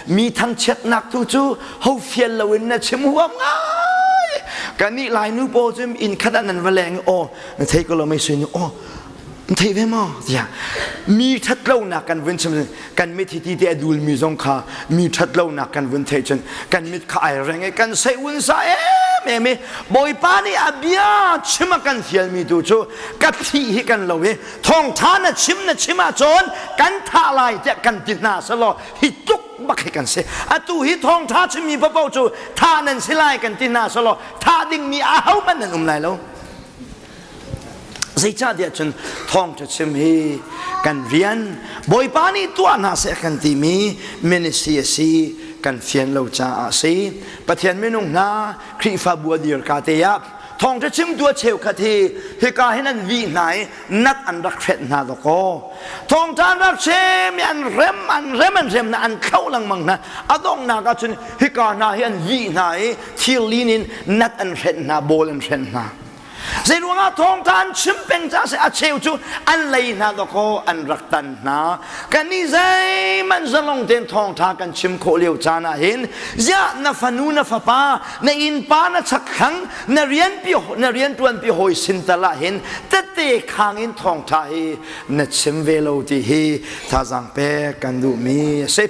Mi thangchiatnak tu cu ho fial loin na chim huam ngai. Kannih Lainu pawl cu inn khat ah nan va leng i aw na thei ko lo mei sui nu aw na thei ve maw tiah mi ṭhatlonak kan vun chim kan mit hi ti te a dulmi zong kha mi ṭhatlonak kan vun theih cun kan mit kha ai reng i kan sei un sa em em i Bawipa nih a bia chim a kan fialmi tu cu ka thih hi kan lo i thawngṭha na chim na chim ahcun kan thah lai tiah kan ti hna selaw hi tluk bak hi kan si. Atu hi thawngṭha chimmi paoh cu thah nan si lai kan ti hna selaw thah dingmi ahohmanh nan um lai lo. Zeicahtiah cun thawngṭha chim hi kan rian Bawipa nih tuah hna seh kan timi ministry a si kan fian lo caah a si. Pathian minung hna Khrihfabu a dir ka te ah thawngṭha chimtu a cheukhat hi hika hin an vih hna i nat an rak hrenh hna dawkaw. Thawngṭha an rak chim i an rem an rem an rem hna an khauh lengmang hna. A donghnak ah cun hika hna hi an vih hna i thirlin in nat an hrenh hna, bawl an hrenh hna. Zeiruangah thawngṭha an chim peng caah seh a cheu cu an lei hna dawkaw an rak tan hna. Kannih zeihmanh zalong tein thawngṭha kan chim khawh lio caan ah hin ziah na fanu na fapa na innpa na chakthlang na rianpi na rianṭuanpi hawi sin tal ah hin tette khang in thawngṭha hi na chim ve lo ti hi thazaang pek kan duhmi a si.